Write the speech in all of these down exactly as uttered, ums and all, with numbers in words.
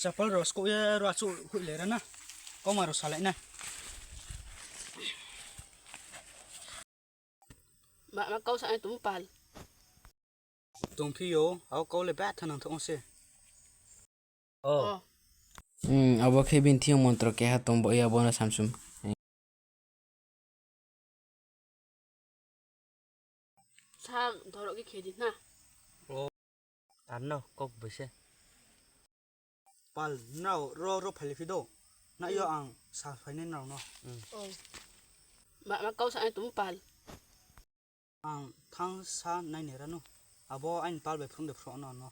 Chapal rao skouh ye ro achouh hoih le ra na. Kauma rao salai na. Ma, ma kau sa nai tong pal. Tongphi yo, abo kau le betha nangthouh se. O. O. Hmm, abo khe bini thing yo montro keha tong bo ya bo no samsum. Sa dhoro khe khe di na. O. Ar no kok bai se. Pal, nrao ro, ro phailai phi do. Na yo ang sa phainai nrao no. Hmm. O. Ma, ma kau sa nai tong pal. Ang thang sa nai ni ra no. Abo aini pal bai phrung de phrung no no.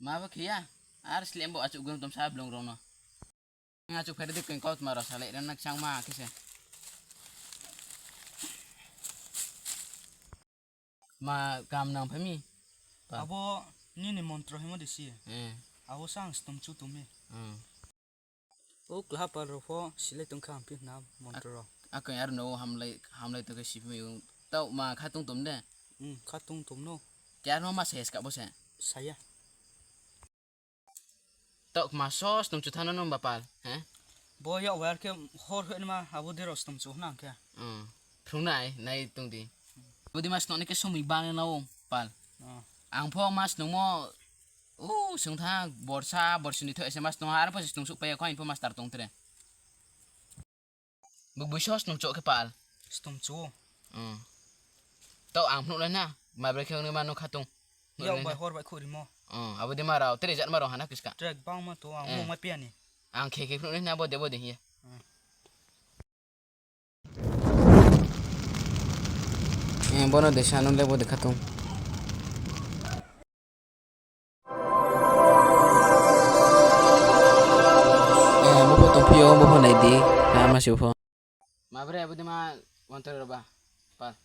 Ma bo khe ya, ar slem bo achouh gung tom sa blung rao no. Nga achouh phairi di keng kau tma rao salai ra na kchangma khe se. Ma kam nang phai mi? Pa. Abo nini montro himo de si. Eh. Abo sa ang stom chu tong mi. Hmm. O klaha pal rao pho silai tong kha ang phi na montro rao. Ak-, akoi ar no hamlai, hamlai tong khe si phi mi. Taoh ma khatung tom de? Hmm, khatung tom no. Khe ar no ma se ska bo se? Saya. Taoh kma sos nung chu thano nung bapal, he? Bo yak bai ar khe hor hoih ma, abo dei rao snung chu nang khe. Hmm. Phrung nai, nai tong di. Bo dei ma snung ni khe somoi bang na o, pal. Oh. Ang pho ma snungmo, u, sung tha, borsa, borsi ni thoh se ma snung, ar pho se snung suh pai ya kho, ang pho master tong tre. Bo buiso snung choh khe pal. Snung chu. Hmm. Taoh ang phnuh nai na, ma bre khe ong ni ma nung khatung. Yak bai hor bai khouh rimo. Oh, abo dei ma rao, tre jat ma rao hana kiska. Tre bang ma to, ang mung mai pia ni. Ang khe khe phnuh nai na bo de bo de hing ye. Hmm. Eh, bono de sa nung le bo de khatung. Eh, bo pho tongphi yo, bo pho nai di. Na ma si bo pho. Ma bre, abo dei ma wantor rao ba. Pal.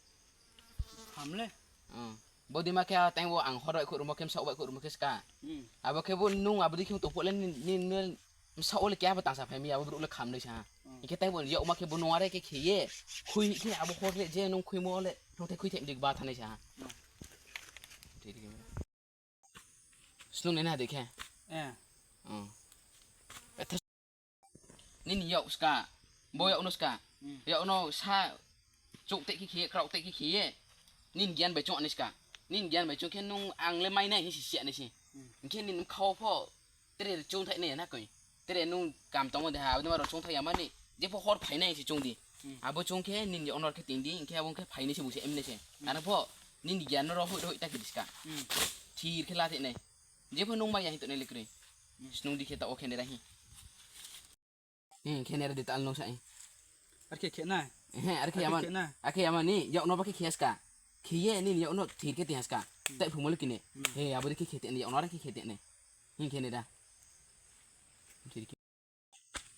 Hamle. Hmm. Bo dei ma khe a tang bo ang hor bai khouh rimo khe, msaoh bai khouh rimo khe ska. Hmm. Abo khe bo nung abo dei khe tong pho le ni, ni, ni, msaoh le khe abo tangsa phai mi, abo brouh le kham nai sa ha. Hmm. Hing khe tang bo yak ma khe bo nung are khe khe ye. Khui khe abo hor le je nung khuimo le, nung the khui the mdi ba thanai sa ha. Hmm. Snung nai na de khe. Eh. Hmm. Nini yak ska, bo yak no ska. Hmm. Yak no sa chouh tei khe khe ye, kraoh tei khe khe ye. Nini gian bai choung nai ska. Nini gian bai choung khe nung ang le mai nai hing si si nai si. Hmm. Hing khe nini bkha wo pho tre choung thai nai ya na koi. Tre nung kam tongmo de ha, abo dei ma rao choung thai ya mani. Je pho hor phai nai si choung di. Hmm. Abo choung khe nini yak no khe ting di, hing khe abo khe phai nai se bu se em nai se. Hmm. Ano pho nini gian no ro hoih ro hoih ta khe di ska. Hmm. Thir khe la thai nai. Je pho nung mai ya hing tong nai le kroi. Hmm. Snung di khe taoh wo khe nai ra hing. Hmm, khe nai ra di tal nung sa hing. Ar khe khe nai. Ehe, ar khe yaman. Ar khe yaman ni, yak no ba khe khe ska. Khe ye nini yak no thir khe ting ska. Hmm. Tai phung mo le kini. Hmm. He, abo dei khe khe ting nai, yak no ar khe khe ting nai. Hing khe nai ra. Thir khe.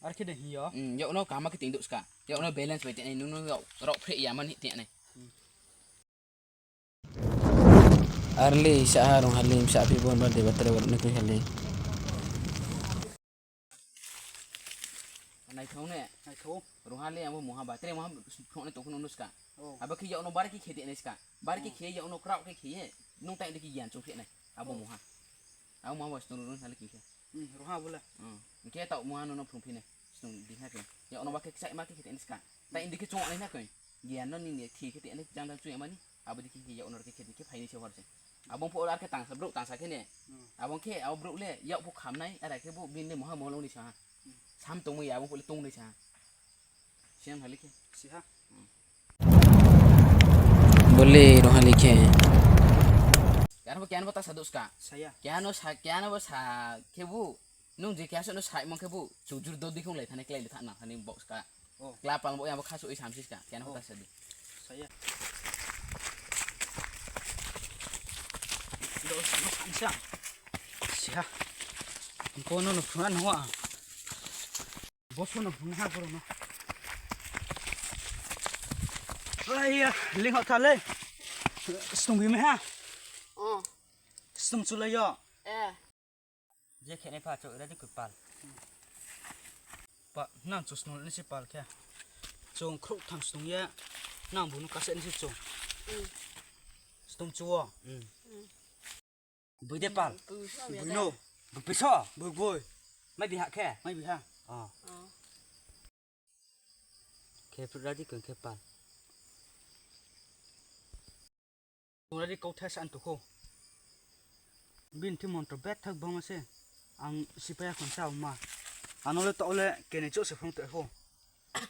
Ar khe de hing yo. Hmm, yak no kaham khe ting du ska. Yak no balance bai ting nai, nung no yak rao phreh yaman hing ting nai. Hmm. Ar le sa ha rung ha le, msa phi bon bar de ba tre bar ne khe ha le. Naithao ne? Naithao. Rung ha le, abo mungha ba tre mungha phrung nai tong khe nung no ska. Oh. Abo khe yak no bar khe khe ting nai ska. Bar khe khe yak no kraoh khe khe ye. Nung tai de khe yan choung khe nai. Abo mungha. Abo mungha ba snung rung ha le khe khe. Hmm, rung ha bo le. Hmm. Hing khe taoh mungha no no phrung phi nai. Snung di ha khe. Yak no ba khe kchaih ma khe khe ting nai ska. Tai di khe choung nai na koi. Gian no nini thir khe ting nai jang jang choung ya mani. Abo dei khe khe yak no khe khe di khe phai nai se hor se. Abo pho ar khe tangsa brouh tangsa khe ne. Hmm. Abo khe abo brouh le yak pho kham nai, ar khe bo bini le mungha mungha long nai sa ha. Hmm. Sam tongmo ya abo pho le tong nai sa ha. Siang ha le khe. Si ha. Hmm. Bo le rung ha le khe. Keha no bo, keha no bo ta sa du ska. Saya. Keha no sa, keha no bo sa khe bu. Nung je keha suh no saimo khe bu chujur do di khong lai thani klái le tha na thani box ka. Oh. Kla pal bo yang bo kha suh oi samsi ska. Kena hota sa di. Saya. Do sa no samsa. Siha. Ko no no phuna no wa. Boso no phuna ha boro no. Ai ya, ling hota le. Stung bi me ha. Oh. Stung chu le yo. Eh. Je khe nai pha chouh ra di koi pal. Pa, nang chu snung ni si pal khe. Chung khrouh tham snung ye. Nang bu no kase ni si chung. Mm. Stung chu wo. Mm. Mm. Bui de pal. Bui no. Bui piso. Bui bui. Mai bi ha khe. Mai bi ha. Oh. Oh. Khe phru ra di koi khe pal. Ora di kauthai sa an tukho. Bini thi montro bethak bangma se. Ang sipai ya khon sa ma. Ano le to le kene cho se phong te kho.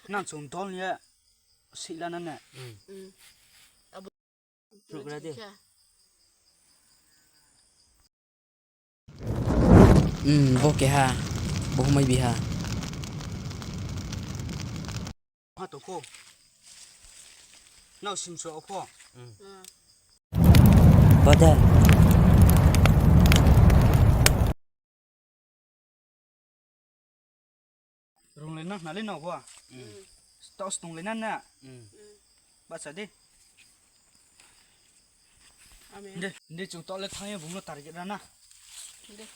Nang chung dol ni ya sila na ne. Mm. Mm. Abo program de. Hmm, bo keha, bo humai biha. Ha to kho. Nao simso kho. Hmm. Bo de. Rung le nang nale no bo. Hmm. Tao stong le nang na. Hmm. Ba sa de. Amen. De, de chung to le thang ye bung no target ra na. De.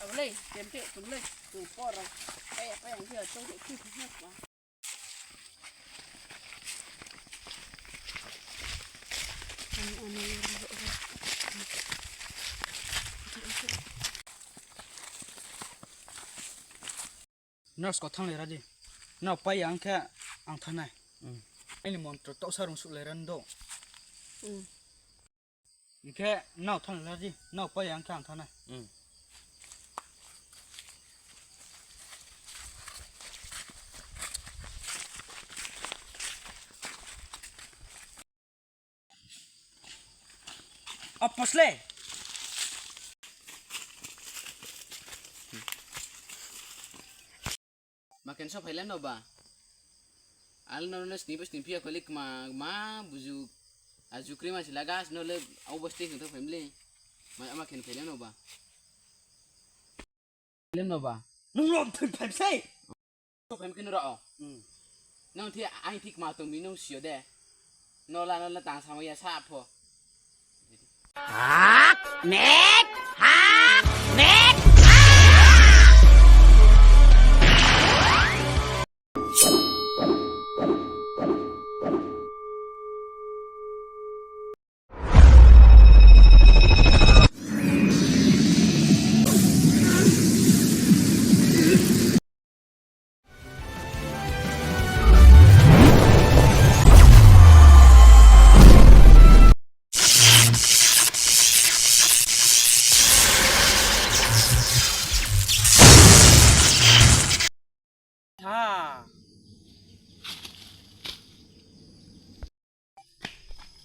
Abo le, tempe, tum le, tum por. Ai, apa yang dia tu tu tu. Nurse ko thang le ra di. Nao pai ya ang khe ang thanai. Hmm. Aini montro tausa rung suh le ra ndo. Hmm. Hing khe nao thang le ra di. Nao pai ya ang khe ang thanai. Hmm. Apos le. Ma kenso phai le no ba. Al no no snipa snipia kolik ma, ma buju. A jukri ma sila gas no le au bosti hing tho family. Ma ama ken phai le no ba. Lem no ba. Nung rom thoi phai sei. Thoi phai khe nung ro. Hmm. Nung thi, ang thi kma tong mi nung sio de. No la, no la tang sama ya sa pho. Hak, mek, hak, mek, hak. Ha.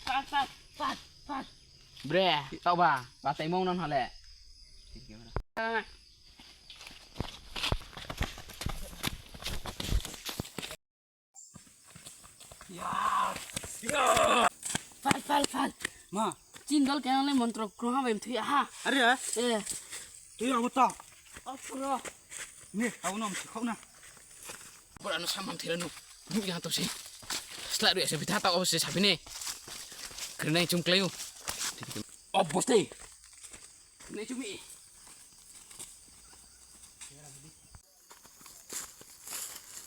Fast, fast, fast, fast. Bre, tau ba, ba taimung non hale. Fast, fast, fast. Ma. Chin dol kena le montro krung ha bai mthui ha. Are? Eh. Tui abo ta. Apuro. Ni, abo no mthui khau na. Bora no samang thira no. Nuh ya to si. Slat ri se bitha ta o se sabi ni. Krenai chung klai u. O bosti. Krenai chung mi.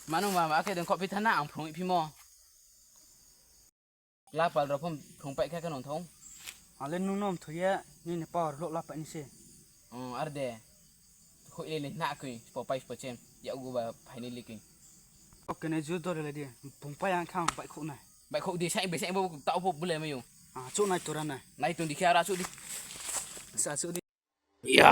Manu ma ma khe deng kho phi thana ang phrung phi mo. Lapal rao pho phrung pai kha khe nung thong. Ale nung no mthui ye, nini power lo lapai ni se. Oh, ar de. Khoi le le na koi, spo pai spo chem. Ya ugu ba phai ni le koi. Oke, ne ju dor le di. Pung pai ang khang bai khou nai. Bai khou di, sai bai sai bo tau bo bule mai yo. Ah, chu nai tora nai. Nai tung di khe ara chu di. Sa chu di. Ya.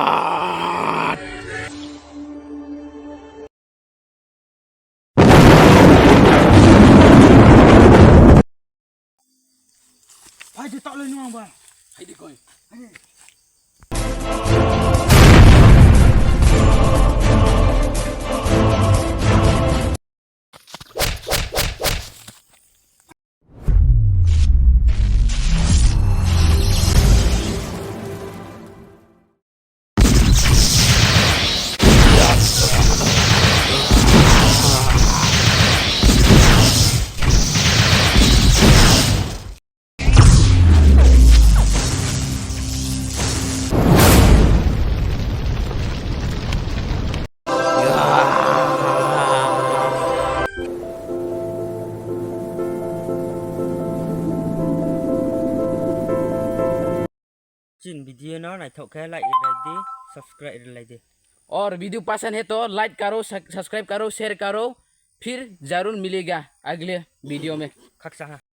Phai di, taoh le nung ang ba. Hai di koi. Hai di. Naithok khe like rilai di, subscribe rilai di. और video पसंद है तो like करो, सक-, subscribe करो, share करो। फिर जरूर मिलेगा अगले video में। Khakchang ha.